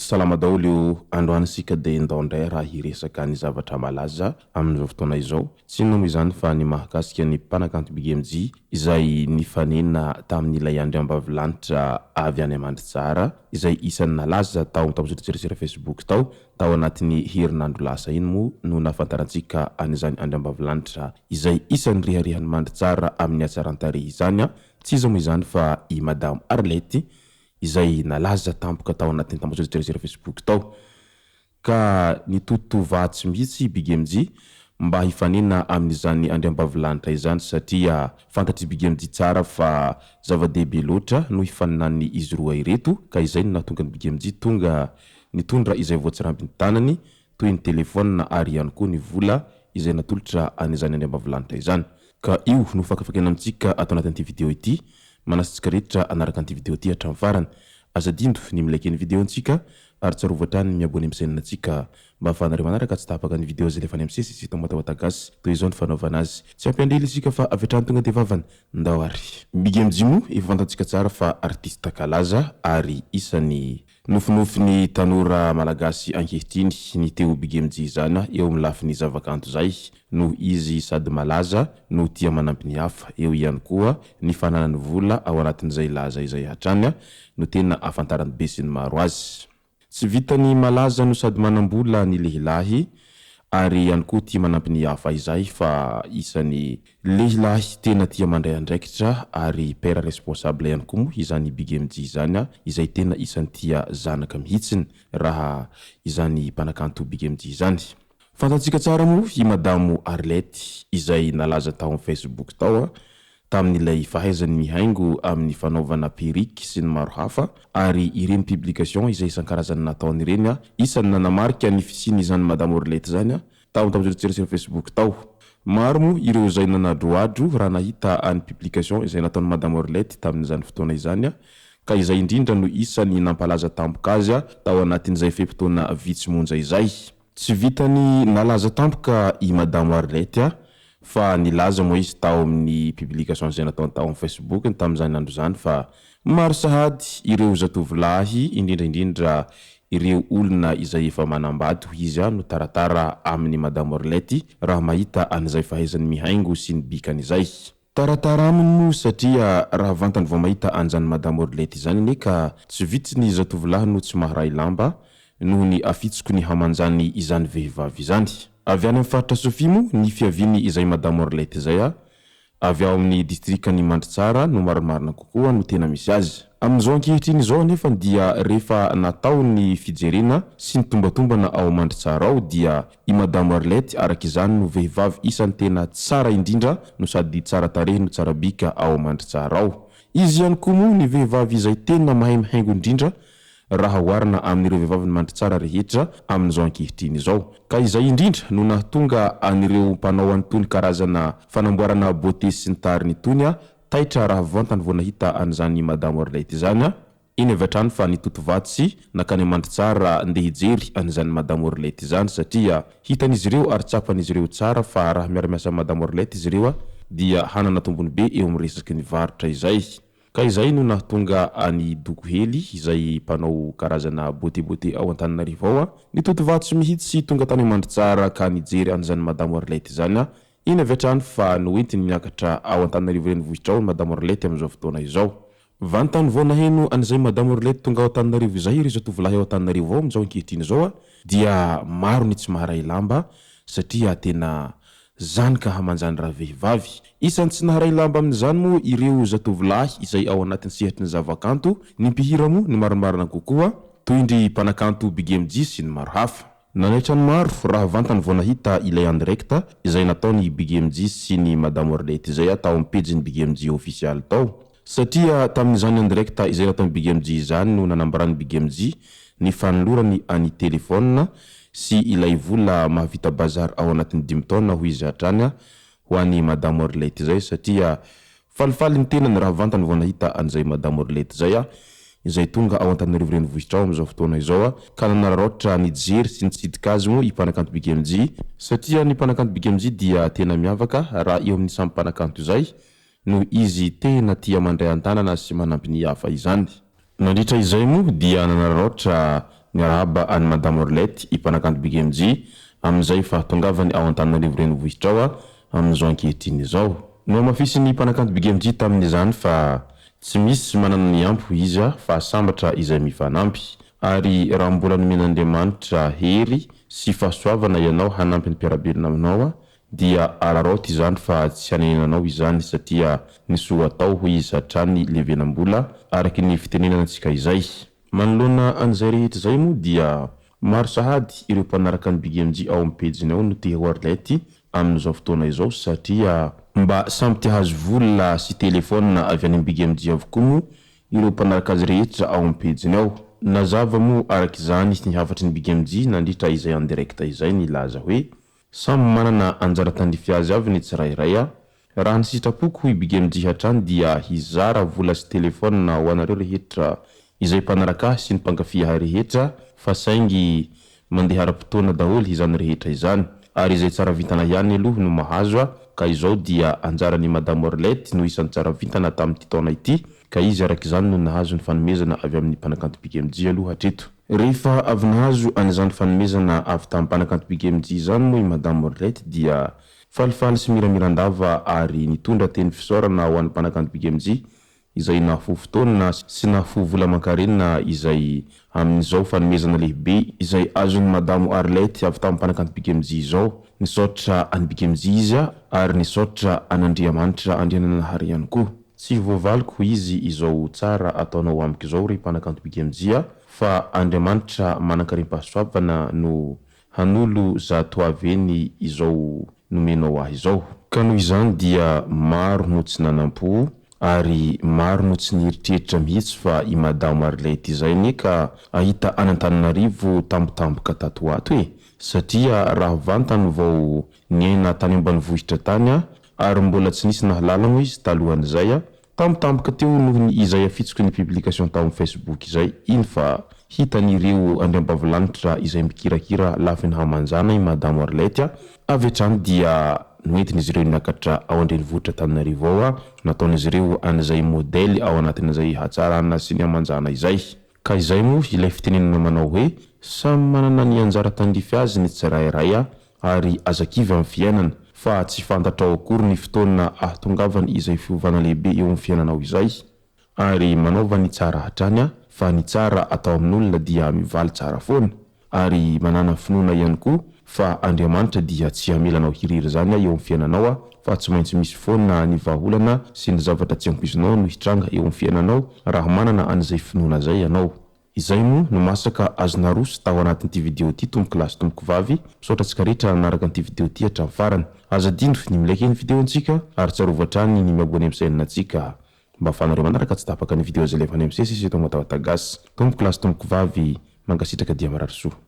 Salama daholo io, androany isika dia ndao indray raha hiresaka ny zavatra malaza amin'izao fotoana izao, tsy inona moa izany fa ny mahakasika ny mpanakanto Big MJ izay nifanena tamin'ilay andriambavilanitra avy any Mandritsara izay isan'ny nalaza tao amin'ny tambajotran-tserasera Facebook tao, tao anatin'ny herinandro lasa iny moa no nahafantarantsika an'izany andriambavilanitra izay isan'ny reharehan'i Mandritsara amin'ny hatsaran-tarehy izany, tsy iza moa izany fa i Madame Arlette izay nalaza tampoka tao anatin'ny tambajotran-tserasera Facebook tao. Ka nitototo vatsy mihitsy i Big MJ mba hifanena amin'izany andriambavilanitra izany satria fantatr'i Big MJ tsara fa zava-dehibe loatra no hifaninan'ny izy roa ireto ka izay no nahatonga an'i Big MJ tonga nitondra izay voatsirambin'ny tanany toy ny telefaonina ary ihany koa ny vola izay natolotra an'izany andriambavilanitra izany. Ka io no fakafakaina amintsika ato anatin'ity video ity, manasa antsika rehetra hanaraka an'ity video ity hatramin'ny farany. Aza adino ny mi-like ny video antsika ary tsarovy hatrany ny mi-abonner amin'ny chaîne antsika mba ahafahanareo manaraka tsy tapaka ny video izay alefa any amin'ny sesy sy eto Matahoata Gasy. Toy izao ny fanaovana azy. Tsy hampiandry ela isika fa avy hatrany tonga dia vavany. Ndao ary. Big MJ moa efa fantatsika tsara fa artiste kalaza ary isan'ny Nofinofin'ny tanora malagasy ankehitriny ny te ho Big MJ izany eo amin'ny lafiny zavakanto izay noho izy sady malaza no tia manampy ny hafa, eo ihany koa ny fananany vola ao anatin'izay laza izay hatrany no tena ahafantaran'ny besinimaro azy. Tsy vitan'ny malaza no sady manam-bola ny lehilahy ary ihany koa tia manampy ny hafa izay fa isan'ny Lehilahy tena tia mandray andraikitra ary père responsable ihany koa moa izany Big MJ izany izay tena isan'ny tia zanaka mihitsiny raha izany mpanakanto Big MJ izany. Fantatsika tsara moa i Madamo Arlette izay nalaza tao amin'ny Facebook tao tamin'ilay fahaizany mihaingo amin'ny fanaovana perruque sy ny maro hafa ary ireny publication izay isan-karazany nataony ireny isan'ny nanamarika ny fisian'izany Madamo Arlette izany Tao tamin'ny Facebook tao. Maro moa ireo izay nanadrohadro raha nahita any publication izay nataon'i Madame Orlette tamin'izany fotoana izany ka izay indrindra no isan'ny nampalaza tampoka azy tao anatin'izay fe-potoana vitsy monja izay. Tsy vitan'ny nalaza tampoka i Madame Arlette fa nilaza moa izy tao amin'ny publication izay nataony tao amin'ny Facebook-ny tamin'izany andro izany fa Maro sahady ireo zatovolahy, indrindra indrindra ireo olona izay efa manambady hoy izy no taratara amin'i Madame Orlette raha mahita an'izay fahaizany mihaingo sy ny bikany izay. Taratara aminy moa satria raha vantany vao mahita an'izany Madame Orlette izany anie ka tsy vitsy ny zatovolahy no tsy maharay lamba noho ny afitsoko ny hamanjany izany vehivavy izany. Avy any amin'ny faritra Sofia moa ny fiaviany izay Madame Orlette izay Avy ao amin'ny distrikan'i Mandritsara no marimarina kokoa no tena misy azy. Amin'izao ankehitriny izao anefa dia rehefa natao ny fijerena sy ny tombatombana ao Mandritsara ao dia i Madamo Arlette araka izany no vehivavy isan'ny tena tsara indrindra no sady tsara tarehy no tsara bika ao Mandritsara ao. Izy ihany koa moa ny vehivavy izay tena mahay mihaingo indrindra raha oharina amin'ireo vehivavin'i Mandritsara rehetra amin'izao ankehitriny izao. Ka izay indrindra no nahatonga an'ireo mpanao an'itony karazana fanamboarana beauté sy ny tariny itony taitra raha vantany vao nahita an'izany Madamo Arlette izany. Iny avy hatrany fa nitoto vatsy nankany Mandritsara ndeha hijery an'izany Madamo Arlette izany satria hitan'izy ireo ary tsapan'izy ireo tsara fa raha miara-miasa amin'i Madamo Arlette izy ireo dia hanana tombony be eo amin'ny resaky ny varotra izay. Ka izay no nahatonga an'i Doko Hely izay mpanao karazana beauté beauté ao Antananarivo ao nitoto vatsy mihitsy tonga tany Mandritsara ka nijery an'izany Madamo Arlette izany iny avy hatrany fa noentiny miakatra ao Antananarivo renivohitra ao i Madamo Arlette amin'izao fotoana izao. Vantany vao naheno an'izay Madamo Arlette tonga ao Antananarivo izay ireo zatovolahy ao Antananarivo ao amin'izao ankehitriny izao dia maro ny tsy maharay lamba satria tena Zany ka hamanjany ravehivavy. Isan'ny tsy naharay lamba amin'izany moa ireo zatovolahy izay ao anatin'ny sehatry ny zavakanto, ny mpihira moa ny marimarina kokoa, toy ndry mpanakanto Big MJ sy ny maro hafa. Nanaitra ny maro raha vantany vao nahita ilay en direct izay nataon'i Big MJ sy ny Madamo Arlette izay tao amin'ny pejin'ny Big MJ ofisialy tao. Satria tamin'izany en direct izay nataon'i Big MJ izany no nanambaran'i Big MJ ny fanolorany an'i telephone sy ilay vola mahavita bazar ao anatin'ny dimy taona hoy izy hatrany. ho an'i Madamo Arlette izay satria falifaly ny tenany raha vantany vao nahita an'izay Madamo Arlette izay izay tonga ao Antananarivo renivohitra ao amin'izao fotoana izao ka nanararaotra nijery sy nitsidika azy moa i mpanakanto Big MJ satria ny mpanakanto Big MJ dia tena miavaka raha eo amin'ny samy mpanakanto izay noho izy tena tia mandray an-tanana sy manampy ny hafa izany. Nandritra izay moa dia nanararaotra niarahaba an'i Madame Orlette i mpanakanto Big MJ amin'izay fahatongavany ao Antananarivo renivohitra ao amin'izao ankehitriny izao. Nohamafisin'ny mpanakanto Big MJ tamin'izany fa tsy misy manana ny ampy hoy izy fa sambatra izay mifanampy. Ary raha mbola nomen'Andriamanitra hery sy fahasoavana ianao hanampy ny mpiara-belona aminao dia araraoty izany fa tsy hanenenanao izany satria ny soa atao hoy izy hatrany levenam-bola araky ny fitenenana antsika izay. Manoloana an'izay rehetra izay moa dia maro sahady ireo mpanaraka an'i Big MJ ao amin'ny pejiny ao no te ho Arlette amin'izao fotoana izao satria mba samy te hahazo vola sy telephone avy any amin'ny Big MJ avokoa moa ireo mpanaraka azy rehetra ao amin'ny pejiny ao. Nazava moa araka izany ny hafatry ny Big MJ nandritra izay en direct izay nilaza hoe Samy manana anjara tandrify azy avy ny tsirairay a! Raha ny sitrapoko hoy Big MJ hatrany dia hizara vola sy telephone ho anareo rehetra izay mpanaraka ahy sy ny mpankafy ahy rehetra fa saingy mandeha ara-potoana daholo izany rehetra izany ary izay tsara vintana ihany aloha no mahazo a! Ka izao dia anjaran'i Madame Orlette no isan'ny tsara vintana tamin'ity taona ity ka izy araka izany no nahazo ny fanomezana avy amin'ny mpanakanto Big MJ aloha hatreto. Rehefa avy nahazo an'izany fanomezana avy tamin'ny mpanakanto Big MJ izany moa i Madame Orlette dia falifaly sy miramiran-dava ary nitondra teny fisaorana ho an'ny mpanakanto Big MJ izay nahafoy fotoana sy nahafoy vola aman-karena izay amin'izao fanomezana lehibe izay azon'i Madamo Arlette avy tamin'ny mpanakanto Big MJ izao. Nisaotra an'i Big MJ izy ary nisaotra an'Andriamanitra Andriananahary ihany koa. Tsy voavaliko hoy izy izao tsara ataonao amiko izao ry mpanakanto Big MJ a! Fa Andriamanitra manankarem-pahasoavana no hanolo zato avy eny izao nomenao ahy izao. Ka noho izany dia maro no tsy nanam-po ary maro no tsy nieritreritra mihitsy fa i Madamo Arlette izay anie ka ahita any Antananarivo tampotampoka tato ho ato e! Satria raha vantany vao niaina tany ambanivohitra tany aho ary mbola tsy nisy nahalala moa izy talohan'izay a! Tampotampoka teo noho ny izay afitsoky ny publication tao amin'ny Facebook izay iny fa hitan'ireo andriambavilanitra izay mikirakira lafiny hamanjana i Madamo Arlette a! Avy hatrany dia noentin'izy ireo niakatra ao an-drenivohitra Antananarivo ao a! Nataon'izy ireo an'izay modèle ao anatin'izay hatsarana sy ny hamanjana izay. Ka izay moa ilay fitenenana manao hoe samy manana ny anjara tandrify azy ny tsirairay a! Ary aza kivy amin'ny fiainana fa tsy fantatrao akory ny fotoana ahatongavan izay fiovana lehibe eo amin'ny fiainanao izay. Ary manaova ny tsara hatrany a! Fa ny tsara atao amin'olona dia mivaly tsara foana. Ary manàna finoana ihany koa fa Andriamanitra dia tsy hamela anao hirery izany eo amin'ny fiainanao a! Fa tsy maintsy misy foana ny vahaolana sy ny zavatra tsy ampoizinao no hitranga eo amin'ny fiainanao raha manana an'izay finoana izay ianao. Izay moa no masaka azo naroso tao anatin'ity video ity tompoko lahy sy tompoko vavy, misaotra antsika rehetra nanaraka an'ity video ity hatramin'ny farany. Aza adino ny mi-like ny video ntsika ary tsarovy hatrany ny mi-abonner amin'ny chaîne ntsika mba afahanareo manaraka tsy tapaka ny video izay alefanay misesy eto Matawata Gasy. Tompoko lahy sy tompoko vavy, mankasitraka dia mirary soa.